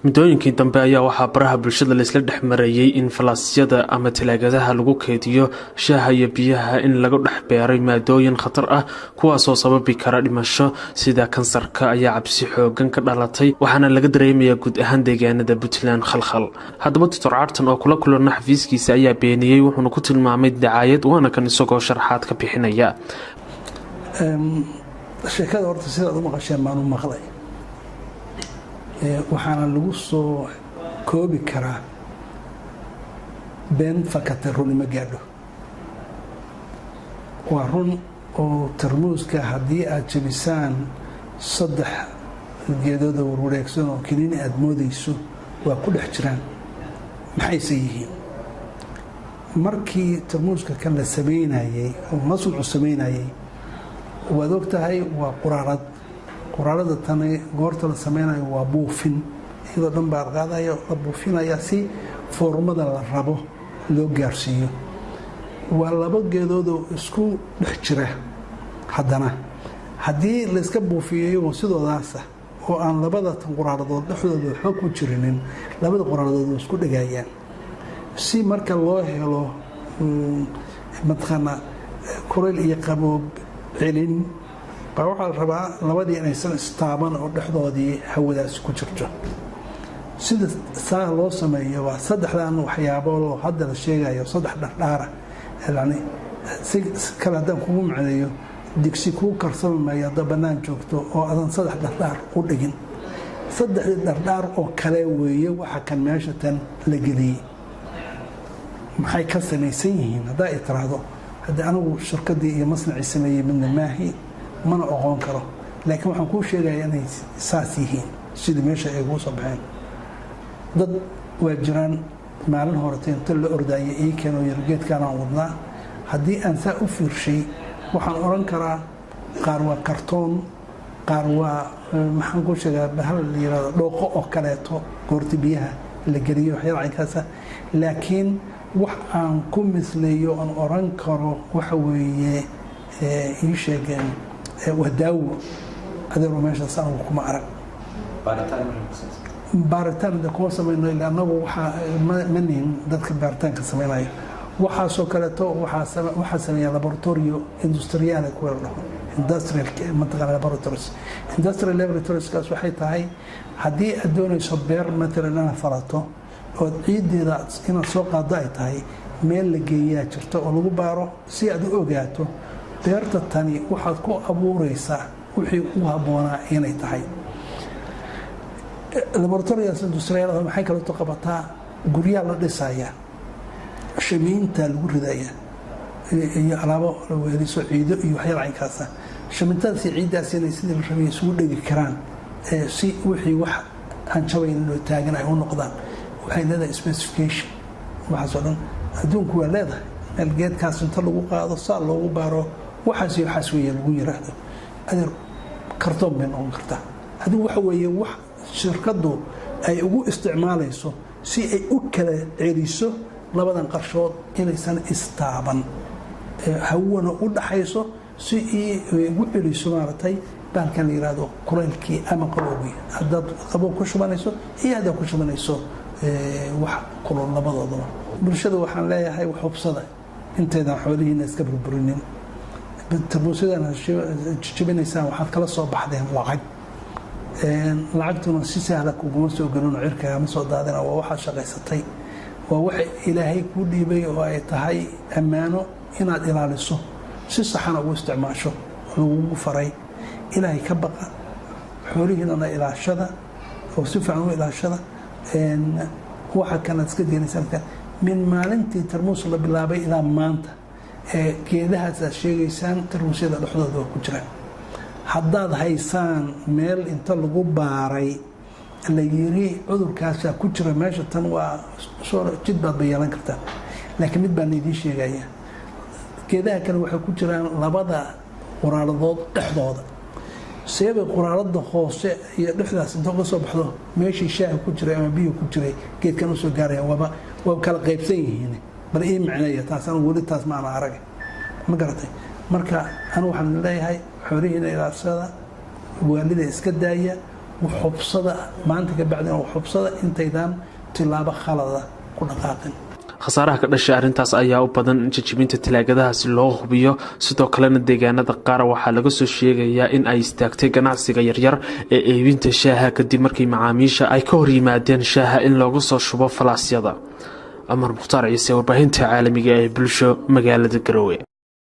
Muddooyinkii dambe ayaa waxaa baraha bulshada laisla dhex marayay in falaasyada ama talaagadaha lagu keydiyo shaaha iyo biyaha in lagu dhex beeray maadooyin khatar ah, kuwaasoo sababi kara dhimasho sida kansarka, ayaa cabsi xoogan ka dhalatay, waxaana laga dareemayaa guud ahaan deegaanada Puntland khalkhal. Haddaba Doctor Cartan oo kula kulana xafiiskiisa ayaa beeniyey, wuxuuna ku tilmaamay dacaayad, waana kan isagoo sharaxaad ka bixinaya. Sheekada horta sidaad u maqasheen baan u maqlay, waxaana lagu soo koobi karaa been fakata runima gaadho. Waa run oo tarmuuska haddii aad jebisaan saddex geedooda warwareegsan oo kiniini aada moodayso waa ku dhex jiraan. Maxayse yihiin? Markii tarmuuska kan la sameynayey oo masnucu sameynayey, waad og tahay, waa quraarad. Quraarada tani goorta la sameynayo waa buufin, iyadoo dhan baa qaadaya, la buufinaya si foormada la rabo loo gaarsiiyo. Waa laba geedoodoo isku dhex jira. Haddana haddii layska buufiyo iyagoo sidoodaasa oo aan labada tan quraaradood dhexdooda waxba ku jirinin, labada quraaradood waa isku dhegayaan. Si marka loo helo mataqaana kulayl iyo qaboob celin baa waxaa la rabaa labadii inaysan istaaban oo dhexdoodii hawadaasi ku jirto. Sida saa loo sameeyo waa saddexdan waxyaabo hadda la sheegayo, saddex dhardhaara. Yani si kale haddaan kugu macneeyo, digsi kuu karsami maayo hadda bannaan joogto oo adan saddex dhardhaar u dhigin. Saddexdii dhardhaar oo kale weeye waxa kan meesha tan la geliyey. Maxay ka samaysan yihiin haddaa i tiraahdo, haddii anigu shirkadii iyo masnacii sameeyey midna maahi, mana oqoon karo, laakiin waxaan kuu sheegaya inay saas yihiin sidii meesha ay kuu soo baxeen. Dad waa jiraan maalin horeta inta la ordaaya ii keenoo yar geedkaanaan wadnaa. Haddii aan saa u fiirshay, waxaan odhan karaa qaar waa kartoon, qaar waa, maxaan kuu sheegaa, bahal la yirahdo dhooqo oo kaleeto goorta biyaha la geliyo, waxyaala caynkaasa. Laakiin wax aan ku misleeyo oon oran karo waxa weeye ii sheegeen waa daawo, adeero, meeshaas anigu kuma arag. Baaritaan de kuma samayno, ila annagu waxaa ma nihin dadka baaritaanka samaynayo. Waxaasoo kaleeto waxaa sameeya laboratorio industrial kuwa la dhaho, industrial mataqaana laboratories. Industrial laboratorieskaas waxay tahay haddii aad doonayso beer matalan inaad falato ood ciiddeeda inaad soo qaaddo ay tahay, meel la geeyaa jirto oo lagu baaro si aad u ogaato beerta tani waxaad ku abuuraysaa wixii u habboonaa inay tahay. Laboratoriyaas industrial maxay kaleeto qabataa? Guryaha la dhisaya shamiinta lagu ridaya iyo alaabo la weheliso, ciido iyo waxyaala caynkaasa. Shamiintadaas iyo ciiddaas inay sidii la rabay isugu dhegi karaan si wixii wax aan jabayn loo taagan ay u noqdaan, waxay leedahay specification. Waxaasoo dhan adduunku waa leedahay meel geedkaas inta lagu qaado saa loogu baaro, waxaas iyo waxaas weeye lagu yiraahdo. Adeer, kartoon bay noqon kartaa. Adigu waxa weeye wax shirkaddu ay ugu isticmaalayso si ay u kala celiso labadan qarshood inaysan istaaban, hawana u dhaxayso, si ay ugu celiso maaragtay bahalkan la yiraahdo kulaylkii ama qabowgii, haddaad qabow ku shubanayso iyo haddaad ku shubanayso wax kulul labadoodaba. Bulshada waxaan leeyahay, wax hubsada intaydan xoolihiina iska burburinin. Tarmuusyadan jijibinaysaan waxaad kala soo baxdeen lacag, lacagtuna si sahla kuguma soo gelino, cirkagama soo daadina. Waa waxaad shaqaysatay, waa waxa Ilaahay kuu dhiibay oo ay tahay ammaano inaad ilaaliso, si saxana ugu isticmaasho lagugu faray. Ilaahay ka baqa, xoolihiinana ilaashada oo si fiican u ilaashada. Waxa kanaad iska deenaysa min maalintii tarmuus la bilaabay ilaa maanta ee geedahaas aad sheegaysaan tarmuusyada dhexdooda waa ku jiraan. Haddaad haysaan meel inta lagu baaray la yiri cudurkaasaa ku jira meesha tan, waa soo jid baad ba yeelan kartaa. Laakiin mid baan idiin sheegaya, geedaha kale waxay ku jiraan labada quraaradood dhexdooda. Seebay quraarada hoose iyo dhexdaas inta uga soo baxdo meeshii shaaha ku jiray ama biyuhu ku jiray geedkan usoo gaaraya? Waaba waa kala qaybsan yihiin. Bal ii micneeya taas, anigu weli taas ma ana arag, ma garatay? Marka anigu waxaan leeyahay xoolihiina ilaashada, waalida iska daaya. Xubsada maanta ka bacdina, xubsada intaydaan tilaabo khalada ku dhaqaaqin. Khasaaraha ka dhashay arrintaas ayaa u badan jejebinta talaagadaha si loo hubiyo. Sidoo kalena deegaanada qaar waxaa laga soo sheegayaa in ay istaagtay ganacsiga yaryar ee iibinta shaaha, kadib markii macaamiisha ay ka hor yimaadeen shaaha in loogu soo shubo falaasyada. Amar Mukhtaar Ciise, warbaahinta caalamiga ee Bulsho, magaalada Garowe.